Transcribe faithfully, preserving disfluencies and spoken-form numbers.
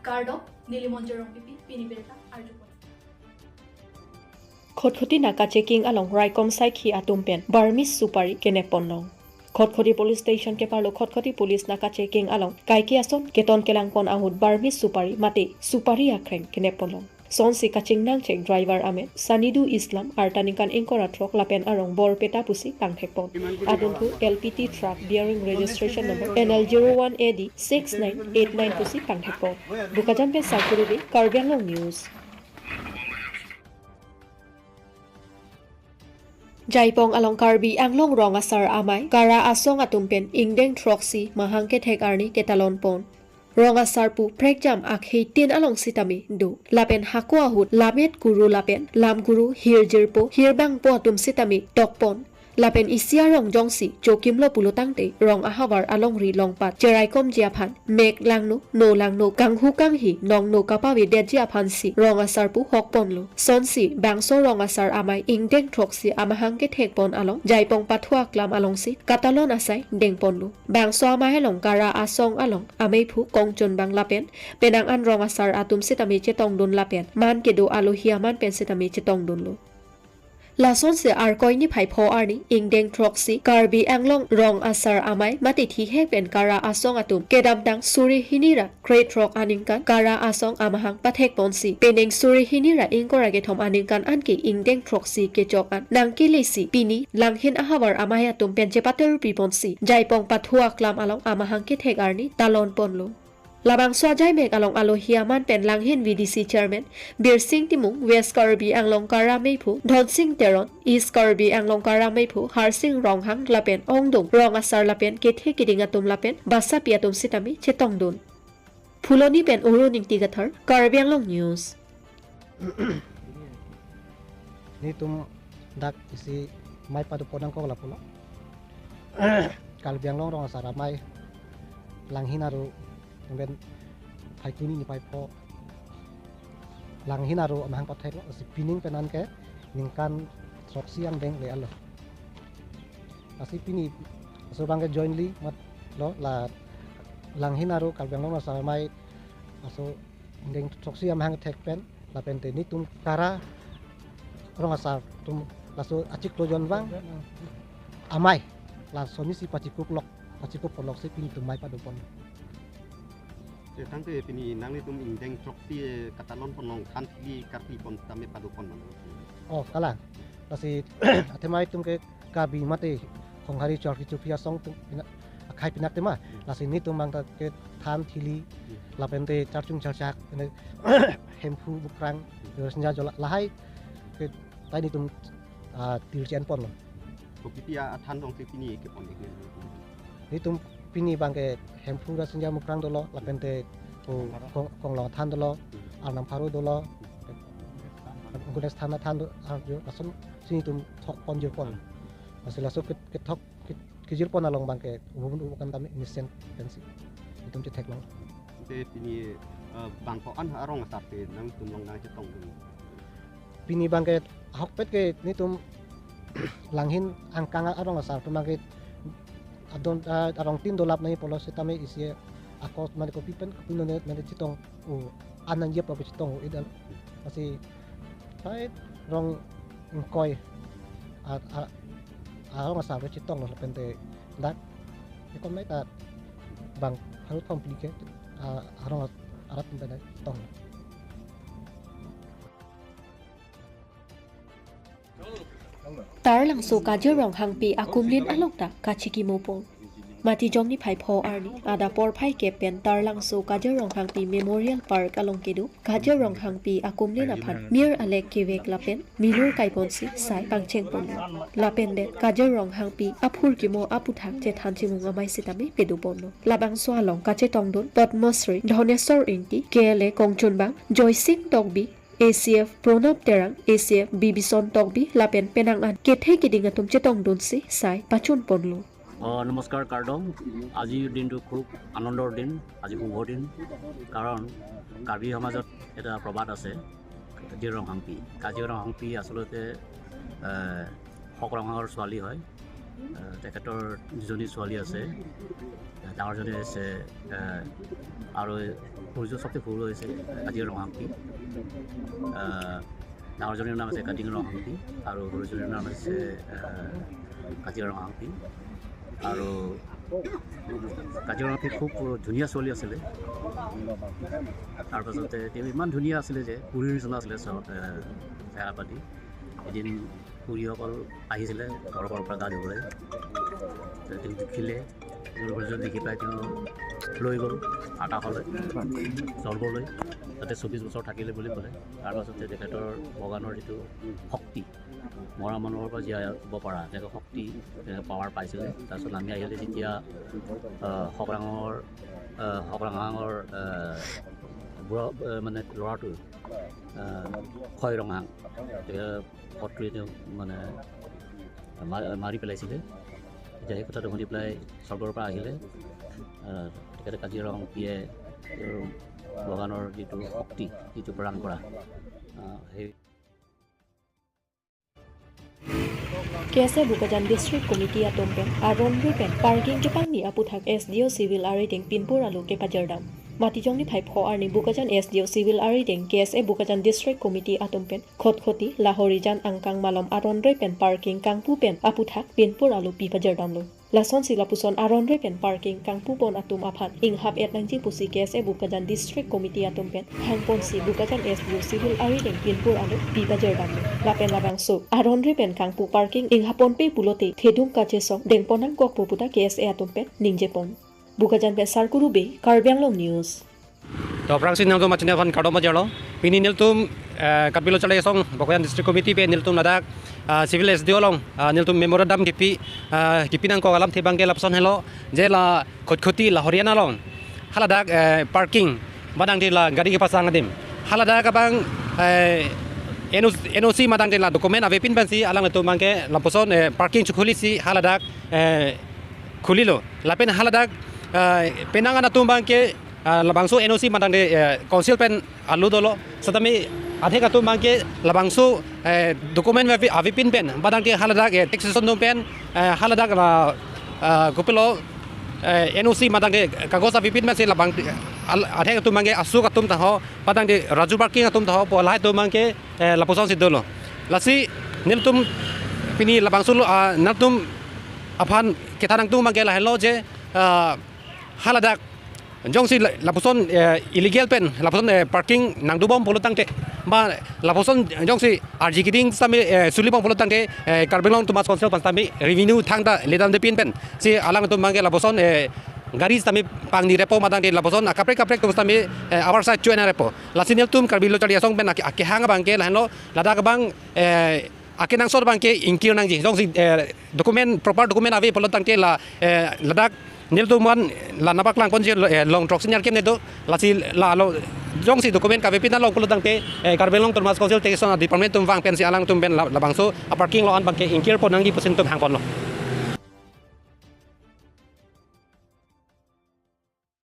Kardom, neli Monjir Rongpipi, pini birta arjupon. Khatkhati nakache king along raikom saikhi atum pen Burmese supari kenep ponlong. Khatkhati Police Station keparlo Khatkhati Police nakache king along kaike ason keton kelang pon ahut Burmese supari mate supari akreng kenep ponlong. Sonsi kachingnang chek driver amen Sanidu Islam, arta ningkan ingkoi ra throk lapen arong Borpeta pusi pangthek pon. Adunku L P T truck bearing registration number N L zero one A D six nine eight nine pusi pangthek pon. Bokajan pen Sangkuru Bey, Karbi Anglong News. Jaipong along Karbi Anglong rong asar amei Kara Asong atum pen ingdeng throksi mahang kethek arni ketalon pon. Rong asar pu prekjam akhei tin along sitame do. Lapen hako ahut lammet kuru lapen lam kuru hirjirpo hirbangpo atum sitame tok pon. Lapen isi arong jongsi chokimlo pulo tangte rong ahavar alongri longpat cheraikomji aphan mek langno, no langno, kanghu kanghi nongno kapavedetji aphansi rong asar pu hok ponlo. Sonsi bangso rong asar amei ingdeng throksi amahang kethek pon along Jaipong pathu aklam alongsi katalon asai deng ponlo. Bangso amei along Kara Asong along ameiphu Kongchunbang lapen penang an rong asar atum sitame chetongdun lapen man kedo alohi aman pen sitame chetongdunlo. Lasonsi Arkoi niphai pho arni ingdeng throksi Karbi Anglong rong asar amei mate thihek pen Kara Asong atum kedamtang suri hini ra krethrok aningkan Kara Asong amahang pathek ponsi penang suri hini ra ingkoi ra kethom aningkan anke ingdeng throksi kechok an nangkelesi pini langhin ahavar amei atum pen chepaterpi ponsi Jaipong pathu aklam along amahang kethek arni talon ponlo. Labangso ajaimek along alohi aman pen langhin V D C chairman Birsing Timung, West Karbi Anglong Kara meiphu Dhonsing Teron, East Karbi Anglong Kara meiphu Harsing Ronghang lapen ongdung rong asar lapen kethe kiding atum lapen basapi atum sitame chetongdun. Phuloni pen Uru Ningti Kathar, Karbi Anglong News. Netum dak isi mei pado pon nangkok lapulo. Karbi Anglong rong asar amei langhin aro pen Phaikuni niphai pho langhin aro amahang patheklo, lasi pining pen anke ningkan throksi angdeng le-etlo. Lasi pini laso abangke jointly matlo, la langhin aro Karbi Anglong rong asar amei laso ingdeng throksi amahang thek pen lapente netum Kara rong asar atum laso achiklo jon vang amei lasonsi pachikuplok, pachikup ponloksi pini netum mei pado pon. Tangte pini nanglitum ingdeng throksi katalon ponlong, than thili karkli pon tame pado pon nang. Oh, kalang. Lasi athema itum ke Karbi mate Khonghari Chorki Chuphi asong atum pina-, akhei pinak tema. Hmm. Lasi netum abangta ke than thili, hmm, lapente charchung charchak, ene hemphu bukrang, hmm, rosnya jola lahai ke tai netum, ah, tirchen ponlo. Kopi-pi athan jongsi pini kepon iknen. Netum pini abangke hemphu rosnya bukrang dolo, lapente ko kong, konglong than dolo, hmm, arnam pharo dolo, gunes than than do, arjo lasonsi netum thok pon jir pon. Lasi laso ke, kethok ke, kejir pon along abangke ubun ubukan tame mesen pensi netum chetheklong. Te pini, eh, bang ko-an arong asar te nangtum along nangchetongdun? Pini abangke ahokpet ke netum langhin angkang arong asar atum abangke adon, ah, arong tin dolap nai pulo sitame isi ako mane kopi pen kopi none mane chetong, oh, an nangjep apo chetong, oh, idan. Lasi tai rong ingkoi a, a, arong asar chetonglo, lapente dak ikom nai ta bang pharo thom phli ke, ah, arong arat pen chetong. Taralangso Kajir Ronghangpi akumlin along ta kachikimo pon. Matijong niphai pho arni adap porphai kep pen Taralangso Kajir Ronghangpi Memorial Park along kedo Kajir Ronghangpi akumlin aphan mir alek kevek lapen milur kai ponsi sai pangcheng ponlo. Lapen det Kajir Ronghangpi aphurkimo aputhak chethan chimung amei sitame pado ponlo. Labangso along kachetongdun Padma Shri Dhoneswar Ingti, K L A Kongchunbang, Joysing Tokbi, A C F Pranab Terang, A C F Bibison Tokbi lapen penang an kethe kiding atum chetongdunsi sai pachun ponlo. অ, নমস্কাৰ, কাৰ্ডম। আজিৰ দিনটো খুব আনন্দৰ দিন, আজি শুভ দিন। কাৰণ কাৰ্বি সমাজত এটা প্ৰবাদ আছে, কাজিৰং হাংপি। কাজিৰং হাংপি আচলতে, এ, হক ৰংহাঙৰ ছোৱালী হয়। আহ, তেখেতৰ দুজনী ছোৱালী আছে। ডাঙৰজনী হৈছে, আহ, আৰু সৰুজন, চবতকৈ সৰু হৈছে কাজিৰঙা হাংপি। আহ, ডাঙৰজনীৰ নাম আছে কাজিৰঙা হাংপি আৰু সৰুজনীৰ নাম হৈছে, আহ, কাজিৰঙা হাংপি। আৰু কাজিৰঙা হাংপি খুব ধুনীয়া ছোৱালী আছিলে। তাৰপাছতে তেওঁ ইমান ধুনীয়া আছিলে যে পুৰীৰ নিচিনা আছিলে চ-, আহ, চেহেৰা পাতি। এদিন খুৰীসকল আহিছিলে ঘৰৰ পৰা গা ধুবলৈ। তেওঁ দেখিলে, মোৰ সৰুজন দেখি পেলাই তেওঁ লৈ গ'ল আকাশলৈ, স্বৰ্গলৈ। তাতে চৌবিছ বছৰ থাকিলে বুলি ক'লে। তাৰপাছতে তেখেতৰ ভগৱানৰ যিটো শক্তি, মৰা মানুহৰ পৰা জীয়াব পৰা, তেনেকুৱা শক্তি, তেনেকুৱা পাৱাৰ পাইছিলে। তাৰপিছত নামি আহিলে যেতিয়া, আহ, হকৰাঙৰ, আহ, হকৰাঙৰ, আহ, বুঢ়া, আহ, মানে ল'ৰাটো, আহ, খৈৰঙাং, তেখেতৰ শত্ৰুৱে তেওঁক মানে মা-, মাৰি পেলাইছিলে। এতিয়া সেই কথাটো শুনি পেলাই স্বৰ্গৰ পৰা আহিলে। আহ, তেখেতে কাজিৰঙা হাংপিয়ে তেওঁৰ ভগৱানৰ যিটো শক্তি, যিটো প্ৰদান কৰা, আহ, সেই K S A Bokajan District Committee atum pen aron ri pen parking kepangni aputhak S D O Civil arideng pinpur alo kepajardam. Matijong niphai pho arni Bokajan S D O Civil arideng K S A Bokajan District Committee atum pen Khatkhati, Lahorijan angkang malom aron ri pen parking kangpu pen aputhak pinpur alo pipajardamlo. Lasonsi lapuson aron ri pen parking kangpupon atum aphan inghap-et nangji pusi K S A Bokajan District Committee atum pen hangponsi Bokajan S D O Civil arideng pinpur alo pipajardamlo. Lapen labangso aron ri pen kangpu parking inghaponpe pulote thedung kachesong dengpon nangkokpo puta K S A atum pen ningjepon. Bokajan pen Sarkuru Bey, Karbi Anglong News. To aphrangsi nangtum machinaphan kardom pajirlo. Pini nelitum, eh, Karbi Lo Charli Asong Bokajan District Committee pen nelitum ladak, ah, Civil S D O along, ah, nelitum memorandum kipi, ah, kipi nangkok alamthe abangke lapuson helo, je la Khatkhati Lahorijan along haladak, eh, parking, badang di la gari kepasang adim, haladak abang, eh, N O C, N O C madang di la document avepin pensi alanglitum abangke lapuson, eh, parking chekhulisi haladak, eh, khulilo. Lapen haladak, eh, penang an atum abangke, ah, labangso N O C madang di, eh, council pen alo dolo. Setame athek atum abangke labangso, eh, document ave-, avepin pen, badang di haladak, eh, taxation atum pen, eh, haladak la, ah, kopilo, eh, N O C madang di kagos avepin pensi labang, al-, athek atum abangke Asok atum taho, badang di Raju Parking atum taho, pu lahai atum abangke, eh, lapusonsi dolo. Lasi nelitum pini labangso lo, ah, nangtum aphan kethan nangtum abangke lahenlo je, ah, haladak jongsi la-, lapuson, eh, illegal pen lapuson, eh, parking nangdobom pulo tangte, ba lapuson jongsi arji keding sitame, eh, sulibom pulo tangte, eh, Karbi Anglong Autonomous Council pen sitame revenue thangta ledamdepin pensi alangtum abangke lapuson, eh, gari sitame pangni repo madang di lapuson akaprek kaprek atum sitame, eh, abar sa chuena repo. Lasi nelitum Karbi Lo Charli Asong pen ake, akehang abangke lahenlo, ladak abang, eh, akenangsot abangke ingkir nangji. Jongsi, eh, document, proper document ave pulo tangte la, eh, ladak nelitum aphan la nangpaklangponji, eh, long throk senior kem nedo, lasi la lo jongsi document kavepin along pulo tangte, eh, Karbi Anglong Autonomous Council Taxation Department atum vang pensi alangtum pen la, labangso aparking lo an abangke ingkirpon nangji pusi nelitum hangponlo.